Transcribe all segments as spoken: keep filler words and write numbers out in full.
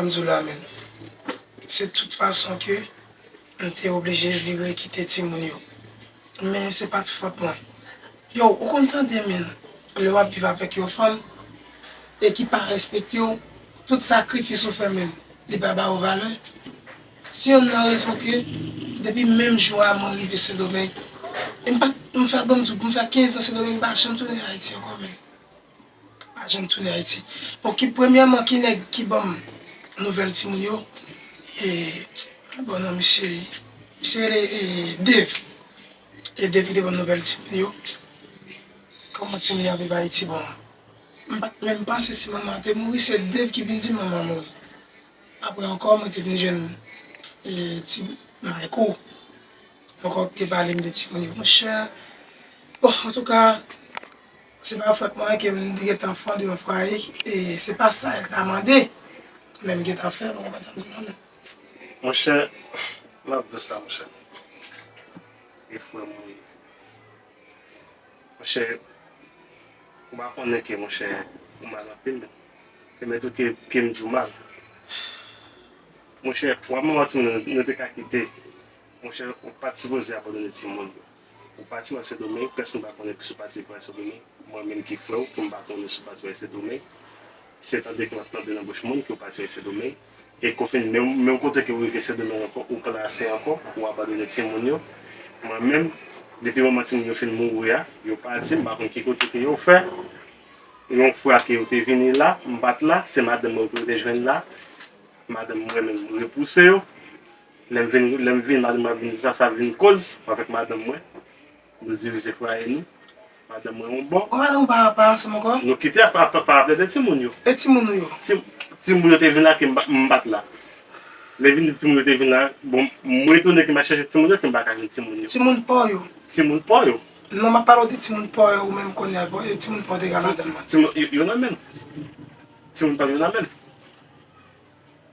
m di w la, men. Se tout fason ke m te oblije vire kite timoun yo. Men se pa t fòt mwen. Yo, ou konn tande, men, lè w ap viv avèk yon fanm e ki pa respekte w, tout sakrifis ou fè, men, li pa ba ou valè. Se yonn nan rezon ke, depi menm jou a mwen rive Sendomeng, e m pa, m fè, bon, m di w, m fè kenz an Sendomeng, m pa janm tounen Ayiti ankò, men. Pa janm tounen Ayiti. Bon, ki, premyèman, ki nèg ki ban m nouvèl timoun yo? E, bon, non, misye, misye rele, e, Dave. E Dave ki te ban m nouvèl timoun yo. Kòman timoun yo ap viv Ayiti, bon. M pa t menm panse si manman an te mouri, se Dave ki vin di manman an mouri. Apre ankò, mwen te vin jwenn, e, ti Mayko. Ankò ki te pale m de timoun yo. Monchè, bon, antouka, se pa fòt mwen ke m gentan fonde yon fwaye, e se pa sa l ta mande, men m gentan fè l, ou konprann sa m di w la, men. Monchè, m ap di w sa, monchè. E frè mwen ye. Monchè, ou pa konnen ke, monchè, ou mal anpil, men. E mèt ou ke, ke m di w mal. Monchè, w ap manman timoun, nou te ka kite. Monchè, ou pa t sipoze abandone timoun yo. Ou pati wè Sendomeng, pèsonn pa konnen ke si w pati wè Sendomeng. Mwen menm ki frè w, ke m pa konnen si w pati wè Sendomeng. Se tande ke m ap tande nan bouch moun ke w pati wè Sendomeng. E ke w fin, menm, menm kote ke w rive Sendomeng ankò, ou plase ankò, ou abandone timoun yo. Mwen menm, depi moman timoun yo fin mouri a, yo pati, m pa konn ki kote ke yo fè. Yon fwa ke yo te vini la, m pa t la, se madanm mwen ke yo te jwenn la. Madanm mwen menm repouse yo. Lè m vin, lè m vin, madanm mwen vin di sa, sa vin koz avèk madanm mwen. Nou divize fwaye nou. Madanm mwen yon bò. Ou madanm ou pa, pa ansanm ankò? Nou kite a pa, pa, pa, pa de timoun yo. E timoun ou yo? Ti, timoun yo te vin la ke m pa, m pa t la. Lè vin di timoun yo te vin la, bon, m etone ke m al chèche timoun yo ke m pa ka jwenn timoun yo. Timoun pa w yo? Timoun pa w yo. Non, m ap pale w de timoun pa w yo, ou menm kounye a, bon, e timoun pa w te gen madanm nan? Timoun, yo, yo nan men m. Timoun pa m yo nan men m.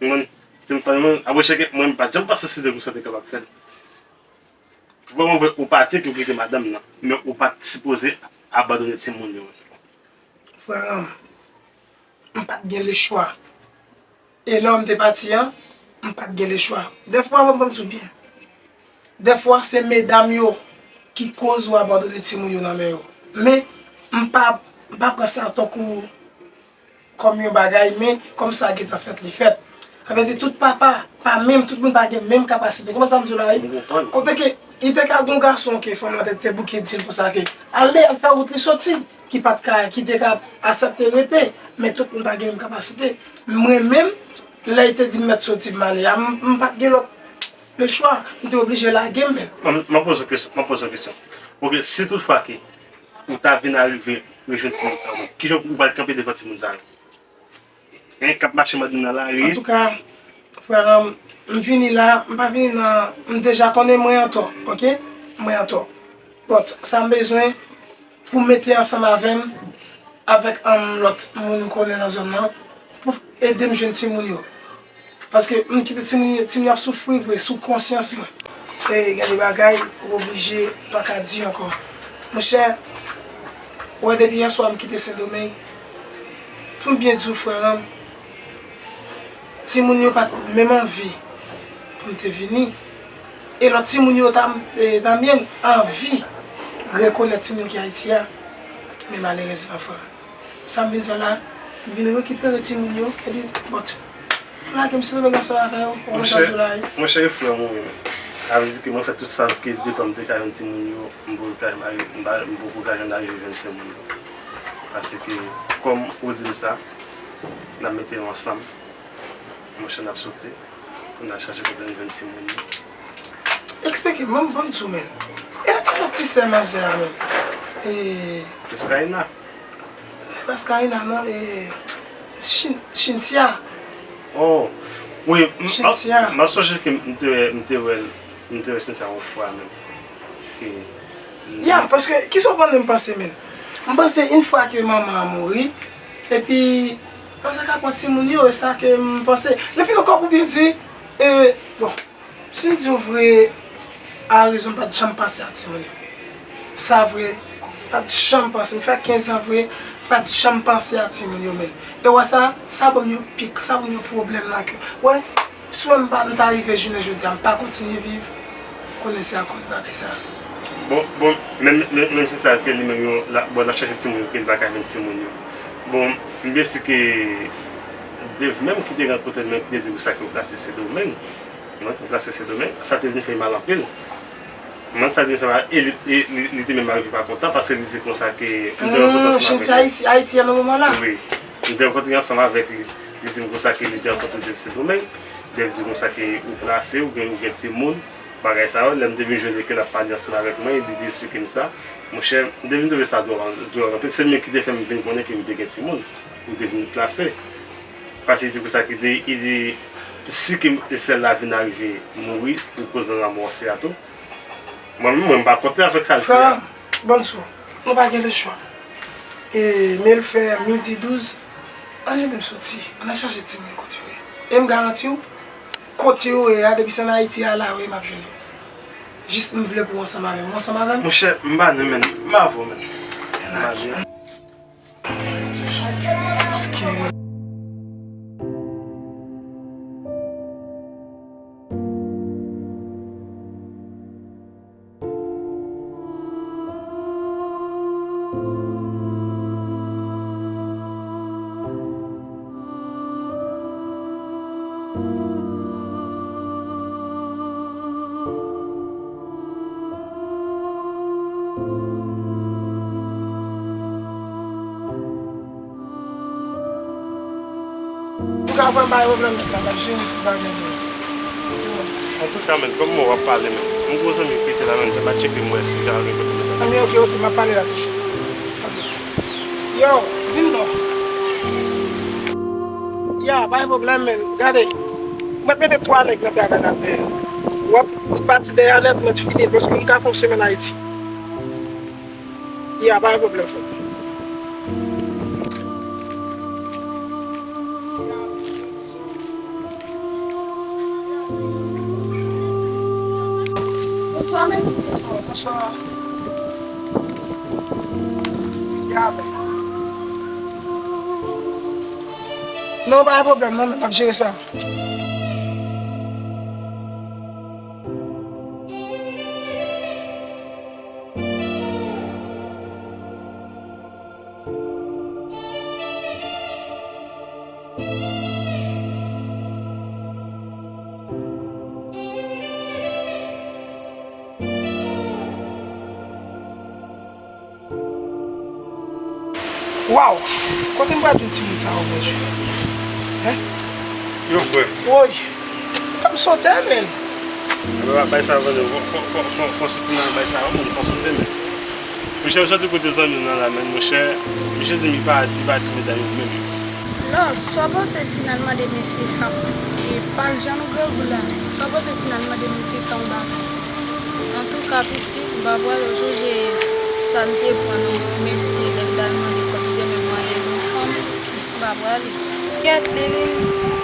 Mwen, timoun pa m yo, apre chèke, mwen, m pa t janm panse se de pou sa te kapab fèt. Vrèman vre, ou pati epi ou kite madanm nan, men ou pa t sipoze abandone timoun yo. Frè m, m pa t gen lechwa. E lè m te pati an, m pa t gen lechwa. Dèfwa, ban m di w byen. Dèfwa, se medam yo ki koz ou abandone timoun yo nan men yo. Men, m pa, m pa pran sa tankou kòm yon bagay, men kòm sa gentan fèt, li fèt. Sa vle di tout papa pa menm, tout moun pa gen menm kapasite. Ou konprann sa m di w la, wi? M konprann. Kote ke li te ka gon gason ke fanm nan te, te bouke di l konsa ke ale, al fè wout li soti, ki pa t ka, ki te ka aksepte rete, men tout moun pa gen menm kapasite. Mwen menm, lè li te di m mèt soti, m ale a, m, m pa t gen lòt lechwa, m te oblije lage m, men. M, m ap poze w kesyon, m ap poze w kesyon. Ok, si toutfwa ke ou ta vin arive rejwenn timoun sa yo, kijan ou pral kanpe devan timoun sa yo? Hein, k ap mache mande nan lari. Antouka, frè m, m vini la, m pa vini nan, m deja konnen mwen antò, ok? Mwen antò. But, sa m bezwen pou mete ansanm avè m, avèk, um, lòt moun ou konnen nan zòn nan, pou ede m jwenn timoun yo. Paske m kite timoun yo, timoun yo ap soufri vre sou konsyans mwen. E gen de bagay ou oblije pa ka di ankò. Monchè, ou wè depi yèswa m kite Sendomeng, pou m byen di w, frè m, timoun yo pa t menm anvi pou m te vini. E lòt timoun yo ta, e, ta byen anvi rekonèt timoun ki Ayiti a. Men malerezman, frè m, sa m vin fè la, m vin rekipere timoun yo, epi, but, m lage m sou ansanm avè yo, ou konn sa m di w la, wi. Monchè, monchè, e frè m ou ye. Sa vle di ke mwen fè tout sa ke depann m te ka jwenn timoun yo, m poko ka, m pa, m poko ka jwenn arive jwenn timoun yo. Paske, kòm ou di m sa, n ap mete yo ansanm. Monchè, n ap soti pou n al chache kote n jwenn timoun yo. Eksplike m, ban m, ban m di w, men. E, e lòt ti sè manzè a, men. E, Escayna. Pascalina, non, e, Chin-, Chintia. Oh, wi, m, m ap, Chintia. M ap sonje ke m te, m te wè, m te wè Chintia yon fwa menm. Ke, Ya, paske, kisa w panse m panse, men? M panse, yon fwa ke manman an mouri, epi, an sa ka pran timoun yo, e sa ke m panse. Lefini, ankò pou byen di, e, bon, Si m di w vre, a rezon, m pa t janm panse a timoun yo. Sa vre, m pa t janm panse. M fè kenz an vre, Pa t janm panse a timoun yo menm. E w wè sa, sa ban m yon pik, sa ban m yon pwoblèm nan kè. Wè, si w wè m pa, m ta rive jounen jodi a, m pa kontinye viv, konnen se akoz bagay sa. Bon, bon, menm, menm, menm si sa ke li menm yo, la, bon, l ap chache timoun yo, ke li pa ka jwenn timoun yo. Bon, m byen si ke Dave menm ki te rankontre l menm, ki te di konsa ke w plase Sendomeng. Mwen, mwen plase Sendomeng, sa te vin fè mal anpil. Mwen, sa te vin fè mal, e li, e li, li te menm arive pa kontan, paske li di konsa ke m te rankontre ansanm avèk Jenn, se Ayiti, Ayiti an nan moman la. Wi. M te rankontre ansanm avèk li. Li di m konsa ke li te rankontre Dave Sendomeng. Dave di konsa ke ou plase, ou gen, ou gen timoun, bagay sa yo. Lè m te vin jwenn li ke l ap pale ansanm avèk mwen, li te eksplike m sa. Monchè, m te vin twouve sa dwòl, dwòl anpil. Se li menm ki te fè m vin konnen ke m te gen timoun. Ou te vin plase. Paske li di konsa ke li, li di, si ke sè l la vin arive mouri, ou koz nan lanmò sè a tou. Mwen menm, mwen, m pa kontan avèk sa l di a. Frè, bon sou, nou pa gen lechwa. E, men l fè midi douz, ann ede m soti, ann al chache timoun yo kote yo ye. E m garanti w, kote yo ye a, depi se ann Ayiti a la yo ye, m ap jwenn yo. Jis m vle pou w ansanm avè m. Ou ansanm avè m? Monchè, m pa nan, menn. M avè w, menn. M pa nan. Ou ka pran bay pwoblèm nèt la, m ap jere tout bagay pou ou. Antouka, menn, kòm mwen w ap pale, menn, m gen yon zanmi ki rete la, menn, m ap tcheke m wè si l ka gen kote m. Anben, oke, oke, m ap pale la tousuit. Oke. Yo, di m non. Ya, pa gen pwoblèm, menn. Gade, mwen mete twa nèg nan travay la dèyè. W ap pati dèyè nèt, mwen fini l, paske m ka fè yon semèn Ayiti. Ya, pa gen pwoblèm, frè m. Bonswa, mesye. Bonswa. Ya, men. Non, pa gen pwoblèm, non, men m ap jere sa. Waw! Kote m pral jwenn timoun sa yo, Bondye? Hen? Yo, frè. Woy! Fè m sote, menn. Bay sa vre, fò, fò, fò, fò, fò sote nan bay sa yo, menn, fò sote, menn. Monchè, m soti kote zanmi m nan la, menn, monchè, misye di m li pa, li pa di medam yo menm. Love, sa w panse si n al mande mesye sa, e pa jan nou grangou la, sa w panse si n al mande mesye sa yon bagay? Antouka, pitit, m pa pral sonje sa n te pran nan men yon mesye lè n t al mande kòb, li te menm mande l yon fanm, m pa prale. Kèt, li,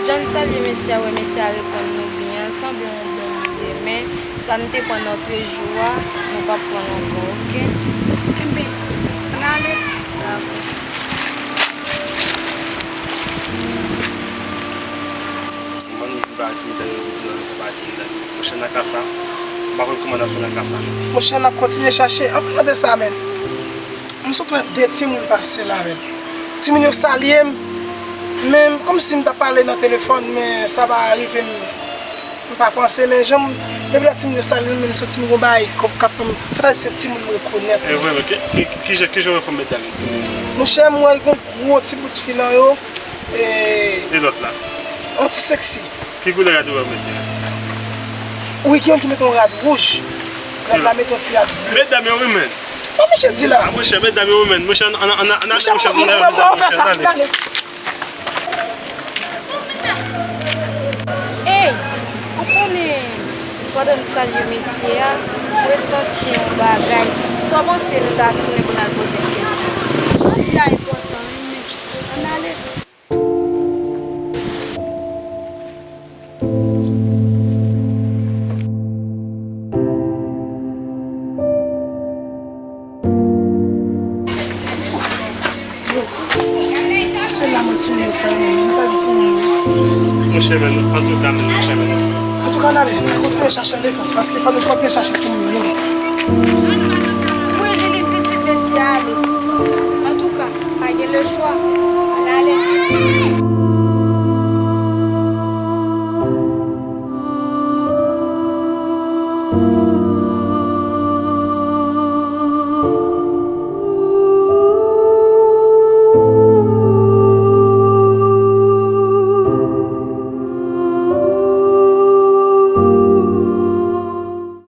jan n salye mesye a, wè mesye a reponn nou byen, l sanble yon bon moun vre, men sa n te pran nan trejou a, nou p ap pran l ankò, oke? Enben, ann ale. Dakò. Mwen, m di pa ti medam yo, di nan pa ti medam yo. Monchè, nan ka sa, m pa konn kòman n ap fè nan ka sa, non. Monchè, n ap kontinye chache. An palan de sa, menn, m sot wè de timoun pase la, menn. Timoun yo salye m, men kòmsi m t ap pale nan telefòn, men sa pa rive m. M pa panse, men jan m, depi lè timoun yo salye m, m santi m gon bagay k ap, k ap fè m, fòtay se timoun m rekonèt. E vre, men ki, ki, ki, ki jan, ki jan w wè fòm medam yo, timoun yo? Monchè, m wè gon gwo ti bout fi nan yo. E, e lòt la? Yon ti sexy. Ki koulè rad ou wè mete a? Wi, gen youn ki mete yon rad wouj. Lòt la mete yon ti rad ble. Medam yo wi, menn. Sa misye di la? A, monchè, medam yo wi, menn. Monchè, ann, ann, ann, ann ale, monchè, ann ale, monchè, ann ale. Ey, ou konnen, pandan m salye mesye a, m resanti yon bagay. Sa w panse, nou ta tounen pou n al poze l kesyon? Sa w di a enpòtan wi, men ann ale. Chèmen nou, antouka, menm nan chèmen nou. Antouka, n ale, n kontinye chache an defans, paske fò nou kontinye chache timoun yo, non. Wi, Liline, pitit mesye, ale. Antouka, pa gen lechwa.